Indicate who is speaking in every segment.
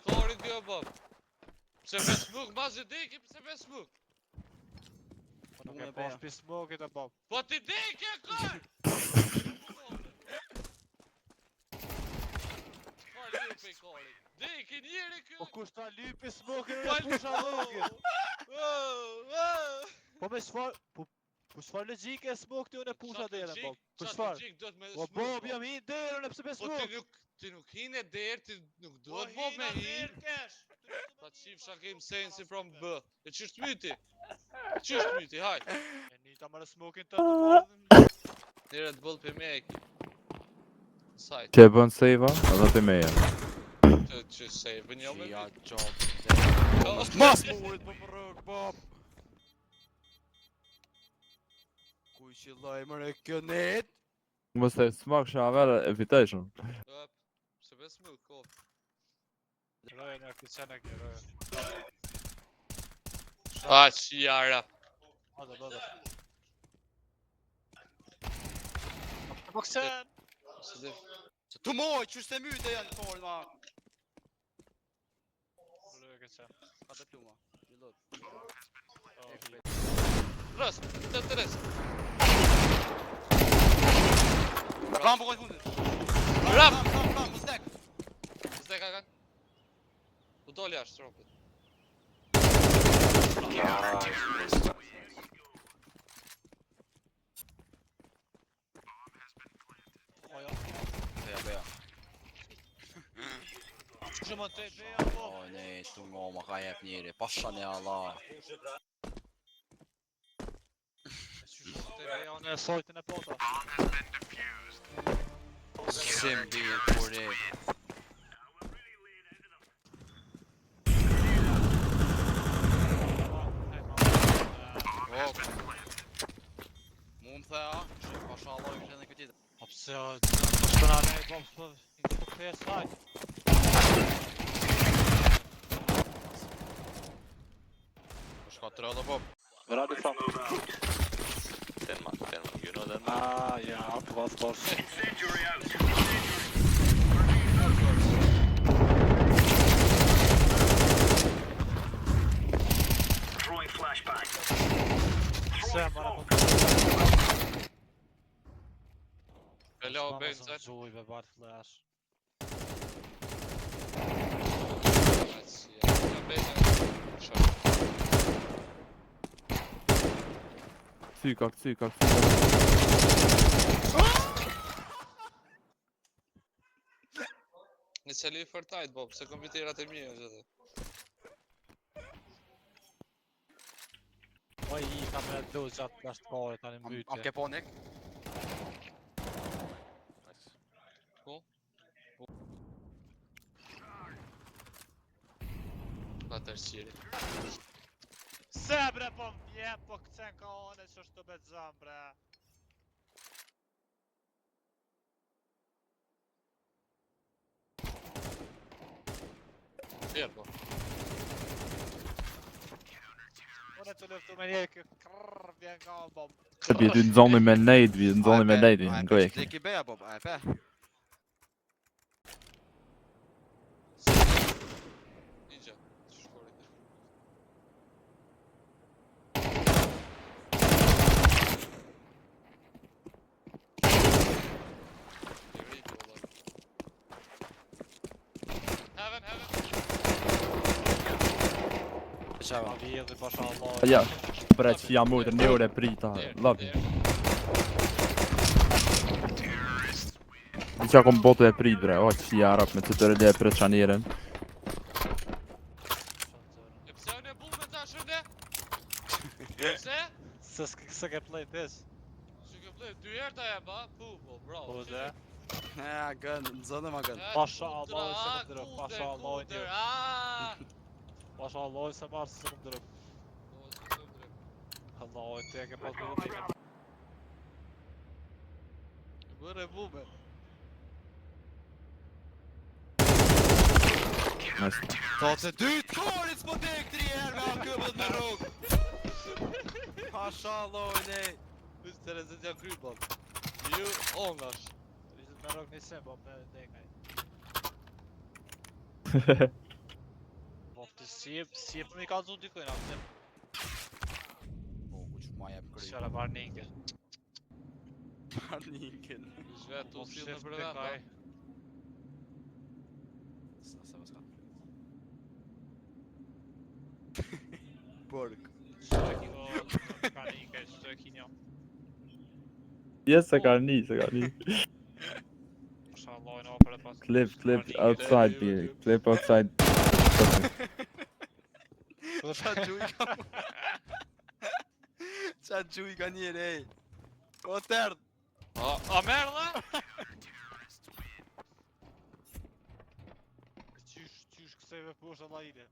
Speaker 1: karit kjo bab. Pse me smoke, ma zi deki, pse me smoke?
Speaker 2: Po nuk e pash pi smoke-it e bab.
Speaker 1: Po ti deki e kar! Çfarë lypi karit? Deki njeri kë!
Speaker 2: Po kush ta lypi smoke-in
Speaker 1: Po
Speaker 2: e pusha llogin?
Speaker 1: Po
Speaker 2: Po me çfarë? Po Po çfarë logjike e smoke ti unë e pusha derën bab? Po çfarë?
Speaker 1: Logjik do të me
Speaker 2: Po
Speaker 1: smoke,
Speaker 2: bob jam hi derën e pse me
Speaker 1: Po ti
Speaker 2: smoke?
Speaker 1: nuk ti nuk hinë derë, ti nuk
Speaker 2: Po
Speaker 1: duhet bob me
Speaker 2: hina
Speaker 1: hi.
Speaker 2: derë kesh.
Speaker 1: Ta qifsha kem sensi from B. E qysh t'myti? Qysh t'myti, haj.
Speaker 2: E nita më smoke-in të të ballin.
Speaker 1: Një Red Bull për me e ki. Sajt,
Speaker 3: Që e bën save-a, edhe ti meja.
Speaker 1: të që save një me
Speaker 4: Ja
Speaker 1: mi.
Speaker 4: gjop.
Speaker 1: Po.
Speaker 4: Mas murit po më rrëk, bab. Kuj qilloj mëre kjo net?
Speaker 3: Mos e smoke shë aver e fitojshëm.
Speaker 1: Hop, Se be smoke, ko.
Speaker 2: Rojën e këtë qenë e kje, rojën.
Speaker 1: Aq jara.
Speaker 2: Hajde, hajde. Po këse?
Speaker 1: Se dhe
Speaker 4: Se tu moj, qysh se myte janë forë, ma.
Speaker 2: Rojën e këtë qenë.
Speaker 4: Ka të pluma. Një lot.
Speaker 1: Rës, të të rës.
Speaker 4: Ram po kojtë fundit.
Speaker 1: Ram!
Speaker 4: Ram, ram, ram, mos dek.
Speaker 1: Zde ka kanë. U doli jashtë ropit.
Speaker 2: Po jo.
Speaker 4: Beja, beja.
Speaker 2: Që më të beja po.
Speaker 4: O, ne, tu ngoma ka jep njeri. Pasha një Allah.
Speaker 2: Qysh më të beja unë e sajtin e pota.
Speaker 4: Sim bie kure. Po. Mu më the, a? Që pasha Allah i kështë edhe këtë tjetër.
Speaker 2: Po pse o, po shkona ne po po po kthehe sajt.
Speaker 4: Po shka të rëllë, po.
Speaker 5: Where are you from?
Speaker 6: Denmark, Denmark, you know Denmark?
Speaker 5: Ah, yeah, of course, of course.
Speaker 2: Se mara po.
Speaker 1: Hello, Benzer.
Speaker 2: Gjuj be bart flash.
Speaker 1: Aq jara. Benzer. Shok.
Speaker 3: Kthy ka, kthy ka, kthy ka.
Speaker 1: Një celi Fortnite, bob, se kompjuterat e mia gjithë.
Speaker 2: Po i ka me do gjatë jashtë kare tani
Speaker 4: Am, am
Speaker 2: mbytje.
Speaker 4: ke po nik?
Speaker 6: Nice.
Speaker 1: Po. Pa tërqiri.
Speaker 2: Se bre po m'vjen po këcen ka one që është të betzam bre.
Speaker 1: Tjerë, po.
Speaker 2: Unë të luftu me njerë kë krrr vjen ka on bom.
Speaker 3: Bi ty nxoni me nejt, bi nxoni me nejt,
Speaker 4: A e pe
Speaker 3: ngojë.
Speaker 4: që deki beja, po, a e pe?
Speaker 1: Ninja, që shkori ti. I ripi, valla. Heaven, heaven.
Speaker 4: Qava.
Speaker 2: Ma vjedhi pasha Allah.
Speaker 3: Ja, bre që jam mujtë, një orë e prita,
Speaker 1: Der,
Speaker 3: love.
Speaker 1: der.
Speaker 3: Di qa kom botu e prit bre, o që jarap me të tërë le e prit qanjerën.
Speaker 1: E pse unë e bu me tash unë? Pse?
Speaker 2: Se s'ke ke play this.
Speaker 1: Që ke play, dy herë ta jep, a? Pu, po, bravo.
Speaker 2: Po dhe.
Speaker 4: E, gën, nxënë ma gën.
Speaker 1: E,
Speaker 2: Pasha
Speaker 1: kundra,
Speaker 2: Allahu se
Speaker 1: a,
Speaker 2: kom drop,
Speaker 1: kundër,
Speaker 2: pasha Allahu
Speaker 1: kundër,
Speaker 2: një.
Speaker 1: a.
Speaker 2: Pasha Allah se marrë se s'kom drop.
Speaker 1: Po, se kom drop.
Speaker 2: Allah, ti e ke pas bëllë.
Speaker 1: Bëre bume.
Speaker 3: Nice.
Speaker 4: Thotë se dy të korit s'po dek tri herë me akëbët me rrugë. Pasha Allah, ne.
Speaker 1: Mr. Rezet janë kry, bab. Ju, ongash.
Speaker 2: Ishte me rrok një sem, po me dekaj. Si e, si e për mi kalzu dikujnë, a pse?
Speaker 4: Po, ku që ma jep kry.
Speaker 2: Qëra varninke.
Speaker 4: Varninken.
Speaker 1: Ish vetë
Speaker 2: Po
Speaker 1: u sill në
Speaker 2: shift
Speaker 1: përvend,
Speaker 2: pikaj.
Speaker 4: Sa se mos ka. Pork.
Speaker 2: Çdo e ki po, karninke, çdo e ki një.
Speaker 3: Yes, se ka një, se ka një.
Speaker 2: Pasha Allahin o për e pas.
Speaker 3: Clip, clip
Speaker 2: Varninke.
Speaker 3: outside, bir. Clip outside.
Speaker 4: Qa gjuj ka Qa gjuj ka njeri, ej. O tërd.
Speaker 1: A, a merr dhe?
Speaker 2: Qysh, qysh kësaj ve poshtë Allahine.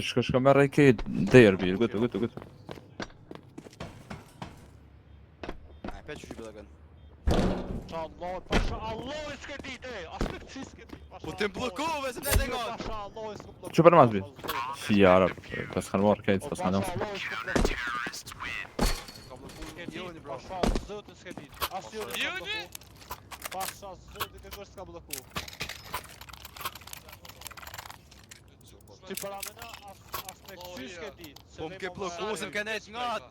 Speaker 3: Shko, shko merr e ke derë, bir. Gëtu, gëtu, gëtu.
Speaker 4: A e pe që shqype të kënë.
Speaker 2: Pasha Allah, pasha Allah s'ke dit, ej, as të kësi s'ke dit. Pasha
Speaker 4: Po të m'bllokove se ne të ngon.
Speaker 2: Pasha Allah s'ke blloku.
Speaker 3: Që për mas, bi? Si jarab, pas kanë marrë kejt, pas kanë
Speaker 2: Pasha
Speaker 3: marrë.
Speaker 2: Allah s'ke blloku.
Speaker 4: Ka blloku
Speaker 2: S'ke dit,
Speaker 4: joni bro.
Speaker 2: Pasha Zotin s'ke dit. As joni s'ka
Speaker 1: Joni?
Speaker 2: blloku. Pasha Zotin kërkush s'ka blloku. Ti paramena as as me kësi s'ke dit. Se
Speaker 4: Po
Speaker 2: ne
Speaker 4: m'ke
Speaker 2: po
Speaker 4: blloku
Speaker 2: marrim.
Speaker 4: se m'ke nejt ngat.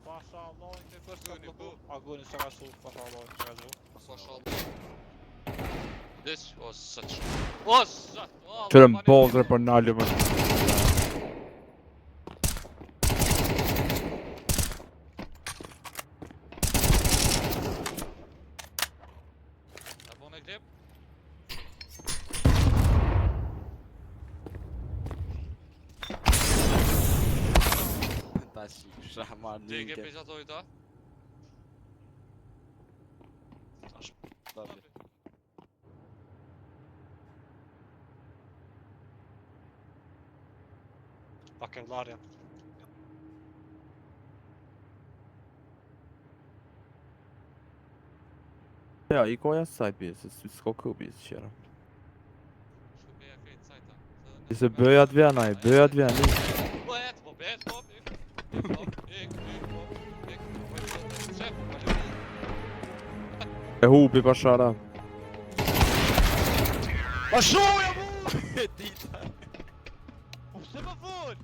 Speaker 2: Pasha Allahin kërkush s'ka
Speaker 1: Goni,
Speaker 2: blloku.
Speaker 1: po.
Speaker 2: A goni s'ka su, pasha Allahin s'ka su.
Speaker 1: Pasha Allah. Diq, o zot. O zot. o,
Speaker 3: Qërëm
Speaker 1: pani-
Speaker 3: bozre për nalë, më.
Speaker 1: A bon e klip?
Speaker 4: Ta shisha
Speaker 1: Ti e ke
Speaker 4: marninken.
Speaker 1: prej ato i ta?
Speaker 4: Dobi.
Speaker 2: Pa kevlarja.
Speaker 3: Ja, i koja side, bir, se s'ka ku, bir, qera.
Speaker 1: Shku beja krejt sajta. Se
Speaker 3: Se bëja t'vjen ai, bëja t'vjen, një.
Speaker 1: Po et, po bet, po ik. Ik, po, ik, ik, po, ik, po, ik, po, se, po, po,
Speaker 3: E hupi pashara.
Speaker 2: Pa shuja mu!
Speaker 4: E dita.
Speaker 2: Po pse më fol?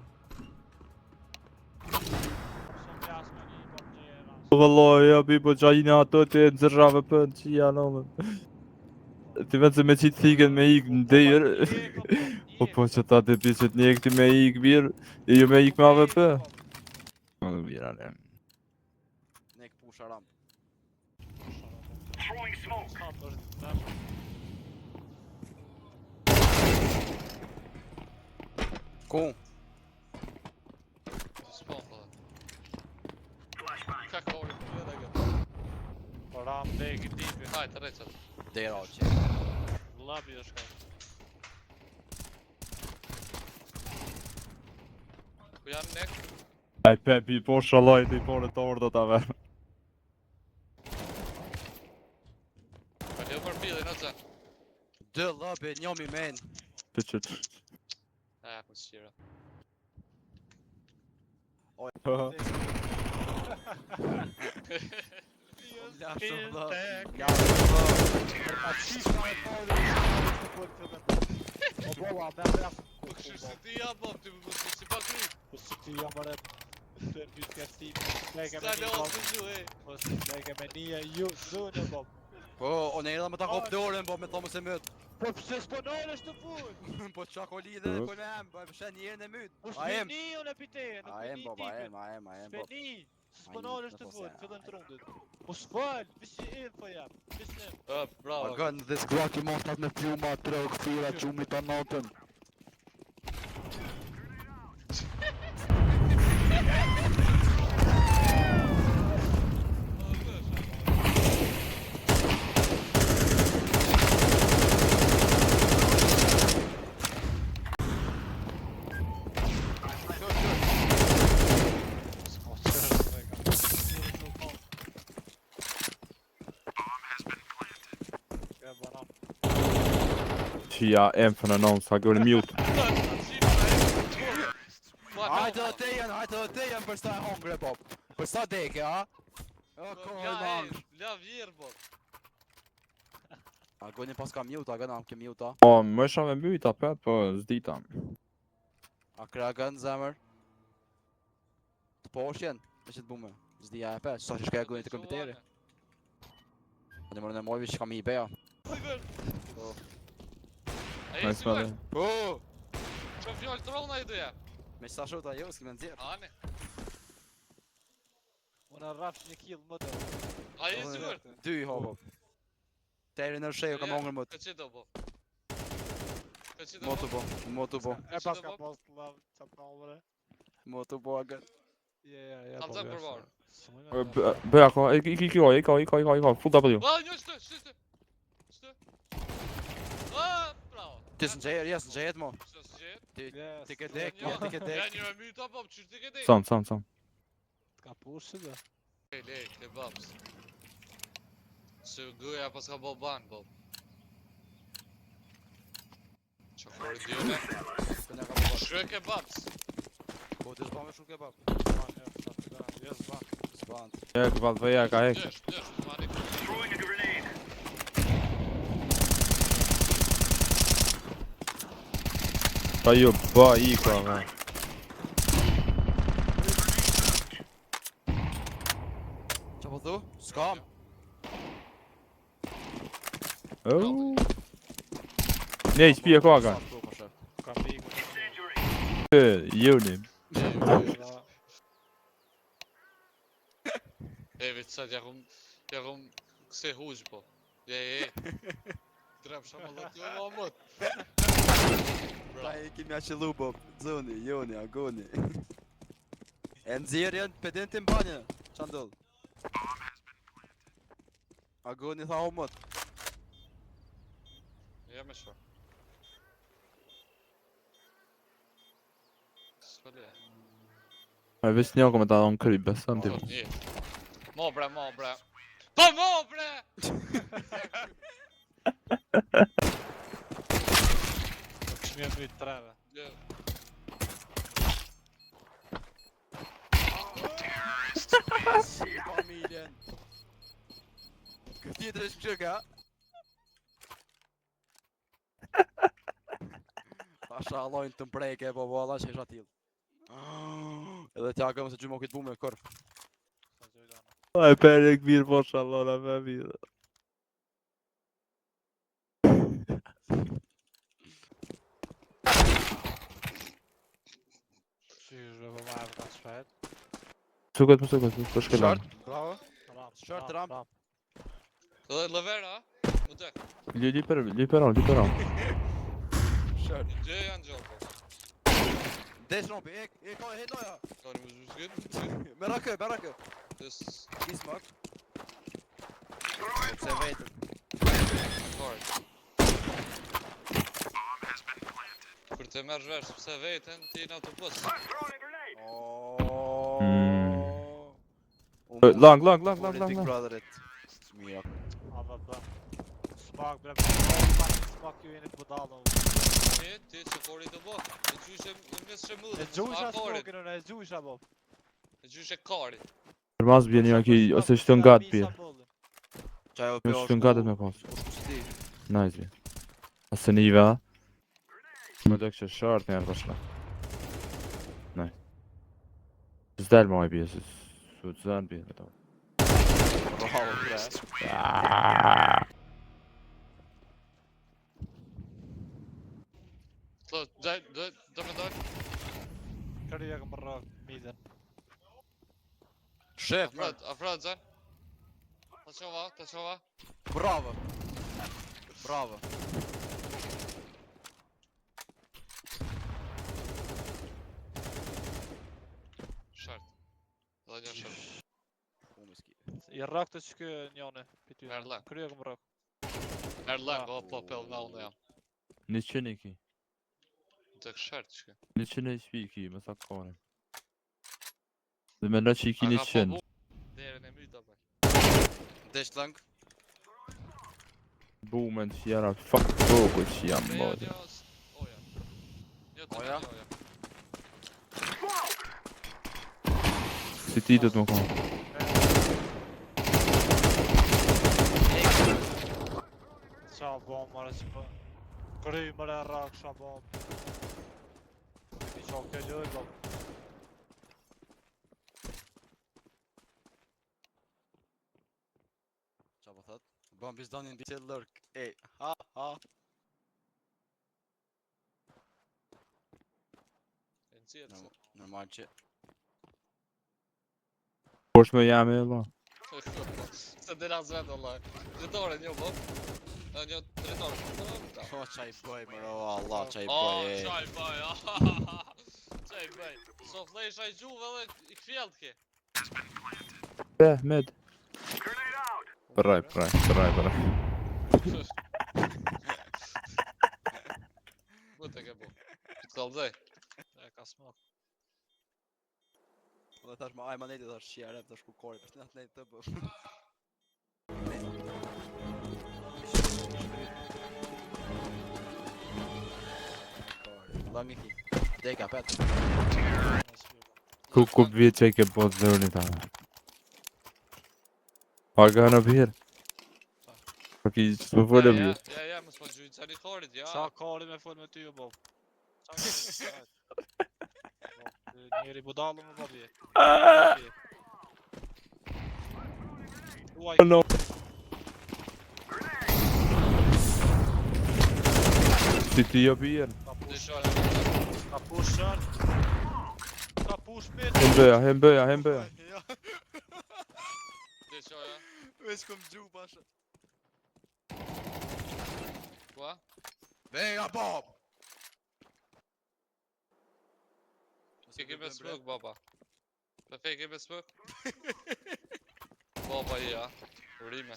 Speaker 2: Pse më me një, po më gjera.
Speaker 3: Po vëllai, ja bi po gjajina ato të nxërrave për që janë onë. Ti vetë se me qitë thikën me ikë në derë. Po po që ta të pi që të njek ti me ikë birë, e jo me ikë me AVP. Po bira ne.
Speaker 4: Ne këpusha ramp.
Speaker 2: Throwing smoke.
Speaker 4: Ku?
Speaker 1: S'po, po. Ka kori, po edhe gë.
Speaker 2: Po ram degi tipi.
Speaker 1: Hajt, rreqet.
Speaker 4: Dera o që.
Speaker 2: Labi është ka.
Speaker 1: Ku janë nek?
Speaker 3: Ai Pepi, po shallaj ti po në torë do ta ver.
Speaker 1: Pa leo për pillin, ose.
Speaker 4: Dë lëbe, njomi men.
Speaker 3: Të që që.
Speaker 1: E, po qira.
Speaker 4: Lashë vëlla. Lashë vëlla.
Speaker 2: A qysh ka e parë të fol fillim. O bolla, me me
Speaker 1: Po kështu si ti ja, po, ti po si pa kry.
Speaker 2: Po si ti jam ore. Të dy të kesti. Leke
Speaker 1: Sa
Speaker 2: me
Speaker 1: leo
Speaker 2: një.
Speaker 1: të gju, ej.
Speaker 2: Po si leke me një ju zonë po.
Speaker 4: Po, unë erdha më ta kop dorën, po me thonë se myt.
Speaker 2: Po pse s'po nalesh të fol?
Speaker 4: Po qa ko lidhe dhe ko me em, po e fshen njerën e myt.
Speaker 2: Po
Speaker 4: A
Speaker 2: s'pe
Speaker 4: jem,
Speaker 2: një unë e pite, nuk
Speaker 4: a
Speaker 2: e
Speaker 4: jem,
Speaker 2: një
Speaker 4: po, a
Speaker 2: tipin.
Speaker 4: jem, a jem, a jem, po.
Speaker 2: S'pe një. S'po
Speaker 4: Ai,
Speaker 2: nalesh
Speaker 4: nuk
Speaker 2: të
Speaker 4: po
Speaker 2: fol,
Speaker 4: se-
Speaker 2: fillim të rundit. Po s'fol, visi info jam. Visi info.
Speaker 1: Ë, bravo.
Speaker 4: Agan dhe sklaki mostat me pluma, tre okthira, gjumit të natën.
Speaker 2: S'ka qërë, s'e ka. Ja, bona.
Speaker 3: Qia M në non, sa gërë mute.
Speaker 4: Hajde dhe tejen, hajde dhe tejen për sa e hongre, po. Për sa deke, a? O, ko,
Speaker 1: La,
Speaker 4: man.
Speaker 1: ej, la vjerë, po.
Speaker 4: A gojnë pas ka mute, a gëna, ke mute, a?
Speaker 3: Po, më isha me mbyt apet, po s'dita.
Speaker 4: A kre a gënë zemër? Të poshjen, me që të bume. Zdia e pe, sa që shkaj gojnë të kompjuteri. A në mërën e mojvi që kam i beja.
Speaker 1: Sigur.
Speaker 4: Po.
Speaker 1: A je
Speaker 3: Nice
Speaker 1: sigur?
Speaker 3: madhe.
Speaker 4: Po!
Speaker 1: Që fjalë trona i doja?
Speaker 4: Me që sa shota jo, s'ke me nxjerr.
Speaker 1: Ane.
Speaker 2: Unë rrafsh një kill më të.
Speaker 1: A je sigur?
Speaker 4: Dy i hopo. Teri në sheu kam hongër mot.
Speaker 1: Ka që do po? Ka që do
Speaker 4: Motu
Speaker 1: po?
Speaker 4: po, motu po,
Speaker 2: E pas ka post love, qa të bre.
Speaker 4: motu po a gën.
Speaker 2: Je, je, je.
Speaker 1: Kam
Speaker 2: po,
Speaker 1: zënë
Speaker 2: vjesh,
Speaker 1: për varë.
Speaker 2: s'muj me
Speaker 3: Bëja ko, ik ik ik ik ik ik ik full W.
Speaker 1: Ba, një shtë, shtë, shtë. Shtë. A, bravo.
Speaker 4: Ti s'nxjerr, ja s'nxjerret mo.
Speaker 1: Shtë s'gjehet.
Speaker 2: Yes,
Speaker 4: Ti ke
Speaker 2: yes,
Speaker 4: dek,
Speaker 1: Jo,
Speaker 4: ti ke
Speaker 1: Ja,
Speaker 4: dek.
Speaker 1: një me myta, po, qysh ti ke dek?
Speaker 3: Sam, sam, sam.
Speaker 2: T'ka pushë dhe.
Speaker 1: Lej, lej, kebabs. Se gëja pas ka bo ban, bo. Qa kori djone?
Speaker 4: Kënja ka po.
Speaker 1: Shkruaj kebabs.
Speaker 4: Po ti s'ban me shumë kebab.
Speaker 2: S'ban, jo, sa të gëna, jo, s'ban.
Speaker 4: S'ban.
Speaker 3: E, këval vëja ka hek.
Speaker 1: Dësh, dësh, mani.
Speaker 3: Pa jo, ba, ika, me.
Speaker 4: Qa po thu? S'kam.
Speaker 3: Oh. Ne, shtëpi e ka ka.
Speaker 4: Sa po, po shef.
Speaker 2: Kam iku.
Speaker 3: E, Joni.
Speaker 1: E, vetë sa ja kum, ja kum, këse huq, po. Je, je. Drep shumë dhe t'jo ma mët.
Speaker 4: Ta e kemi a qëllu bo. Zoni, Joni, Agoni. E nxjerrjen pedentin banje. Qa ndodh? Agoni tha o mot.
Speaker 1: Ja me shua. S'po le.
Speaker 3: E veç një kom e ta dhon kry, besëm ti.
Speaker 1: Po, një. Mo bre, mo bre. Po mo bre!
Speaker 2: Po këshmje myt treve.
Speaker 1: Je,
Speaker 4: Familjen. Kë tjetër është kështu ka? Pasha Allahin të mpreke, po valla që isha tillë. Edhe t'ja gëmë se gjymo këtë bume, kër.
Speaker 2: Sa gjojlana.
Speaker 3: E perek mirë, po shallona, me mirë.
Speaker 2: Qysh bre, po marrë ka shpejt.
Speaker 3: Suket, më suket, po shkelon.
Speaker 4: Short, bravo.
Speaker 2: Ram,
Speaker 4: Short,
Speaker 2: ram,
Speaker 4: ram.
Speaker 2: ram.
Speaker 1: Dhe lëvera, a? Më tek.
Speaker 3: Li li per, li peron, li peron.
Speaker 4: Short.
Speaker 1: Një gjë janë gjallë, po.
Speaker 4: Desh rompi, ek, ek, e henoja.
Speaker 1: Tani më zbuskin.
Speaker 4: Me rakë, me rakë.
Speaker 1: Des
Speaker 4: I smoke. Po pse vetëm.
Speaker 1: kore. Kur të merr vesh pse veten, ti në autobus.
Speaker 4: Oh.
Speaker 3: Mm.
Speaker 4: U
Speaker 3: Lang, lang, lang, lang,
Speaker 4: Uri
Speaker 3: lang,
Speaker 4: Big
Speaker 3: lang.
Speaker 4: Brotherit. Mira.
Speaker 2: A, bë, bë. Smak bre, po pak smak ju jeni budallo.
Speaker 1: Ti, ti që kori të bo. E gjyshe, në mes që mudhë.
Speaker 2: E gjujsha smokin, unë, e gjujsha bo.
Speaker 1: E gjyshe karit.
Speaker 3: Përmas bjen një aki, ose shtën gat bje.
Speaker 4: Qa jo
Speaker 3: Jo shtën gatet me pas.
Speaker 4: Si.
Speaker 3: Nice bje. A se nive, a? Më do kështë short njerë bashka. Nice. Zdel ma i bje, se su të zënë bje. Vetë.
Speaker 4: Bravo, bre.
Speaker 3: Ah.
Speaker 1: Të, do, do, do me dojnë.
Speaker 2: Këri e kam rrok midën.
Speaker 4: Shef, man.
Speaker 1: Afrët, afrët, zën. Ta qova, ta qova.
Speaker 4: Bravo. Bravo.
Speaker 1: Shart. Dhe një shart.
Speaker 4: U më ski.
Speaker 2: I rrok të që kë njone, pity.
Speaker 1: Merr lëng.
Speaker 2: Kry e kam rrok.
Speaker 1: Merr lëng, o po pell me unë jam.
Speaker 3: 100 i ki.
Speaker 1: Të shart që kë.
Speaker 3: 100 HP i ki, me sa kore. Dhe mendoj që i ki
Speaker 1: A ka po
Speaker 3: 100.
Speaker 1: bu- Derën e myta, bak.
Speaker 4: Desh lang.
Speaker 3: Bumen që jara, fuck boku që jam
Speaker 1: Oja,
Speaker 3: bojë.
Speaker 1: një, oja. Një të
Speaker 4: Oja?
Speaker 1: një, oja.
Speaker 3: Si ti do të më konë.
Speaker 2: Qa bo, mërë që po... Kry mërë e rrak, qa bo. Ti qa ke loj, bo.
Speaker 4: Qa po thot? Bomb is done in the lurk. Ej, ha ha.
Speaker 1: E nxjerr se.
Speaker 4: Normal që
Speaker 3: Po është me jam e la.
Speaker 1: Se del as vet valla. Dritore një bo. E, Një dritore.
Speaker 4: Po qa i bëj mërë, o Allah, qa i
Speaker 1: Oh,
Speaker 4: bëj, ej.
Speaker 1: qa i bëj, qa i bëj. So flesh ai gjuve edhe i kthjellt ke.
Speaker 3: Be, med. Përraj, përraj, përraj, përraj.
Speaker 1: Bu të ke bu. Të kallzoj.
Speaker 2: E ka smok.
Speaker 4: Po dhe thash ma aj ma nejti, thash qia rep, thash ku kori, përse në atë nejti të bë. Long i ki. Deka, pet.
Speaker 3: Ku ku vje që e ke po zërni ta. Pa në birë. Po ki që s'po folë
Speaker 1: Ja,
Speaker 3: birë.
Speaker 1: Ja, ja, mos po gjujt çani korit, ja.
Speaker 2: Qa kori me fol me ty, bo. Qa kori, qa? Bo, Njeri budallu më bo bje. Uaj,
Speaker 3: No. Si ti jo birë.
Speaker 2: ka push,
Speaker 1: Dëshoj.
Speaker 2: ka push short. Ka push mid.
Speaker 3: Hem bëja, hem bëja, hem bëja.
Speaker 4: Ja,
Speaker 1: Dëshoj.
Speaker 4: veç kom gju pasha.
Speaker 1: Kua?
Speaker 4: Vega, Bob!
Speaker 1: Ti ke me smok baba. Po fe ke me smok? Baba ja. Urime.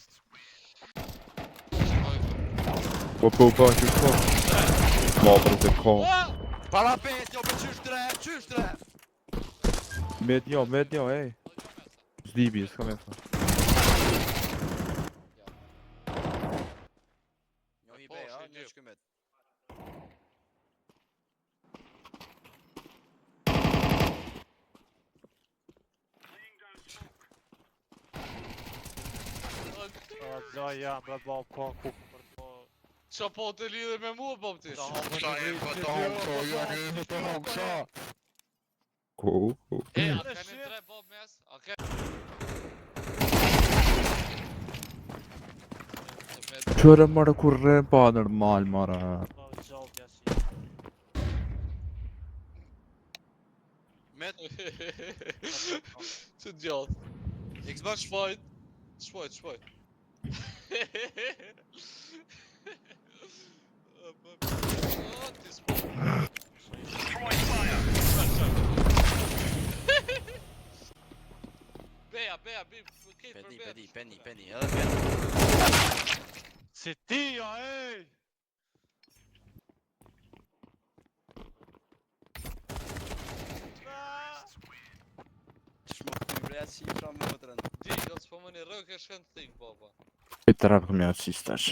Speaker 3: Po po po, që po. Ma për të ko.
Speaker 4: Para pet, jo, për qysh tre, qysh tre!
Speaker 3: Met njo, met njo, ej. Zdibi, s'ka me fa.
Speaker 4: Jo i
Speaker 1: Po,
Speaker 4: be, a,
Speaker 1: shi
Speaker 4: një
Speaker 1: dy.
Speaker 4: shkymet.
Speaker 2: O, zoj jam, bre, bo, po, ku, për po.
Speaker 1: Qa po të lidhe me mua, bom ti?
Speaker 3: Ku, ku.
Speaker 1: E, a kanë tre bob mes? A ke...
Speaker 3: Qërë mërë kur rren pa normal mërë.
Speaker 2: Po, gjobja si.
Speaker 4: Met,
Speaker 1: Që djath.
Speaker 4: Xbox
Speaker 1: Shpojt. Shpojt, shpojt. O, ti s'po. Beja, beja, bi, kejt për
Speaker 4: Peni,
Speaker 1: beja.
Speaker 4: peni, peni, peni, edhe peni.
Speaker 2: Si ti, jo, ej!
Speaker 4: Shmo ty bre, si isha më vëtrën.
Speaker 1: Di, do s'po më një rrëk e shkën thik, baba.
Speaker 3: E të rrapë këmë jatë si stash.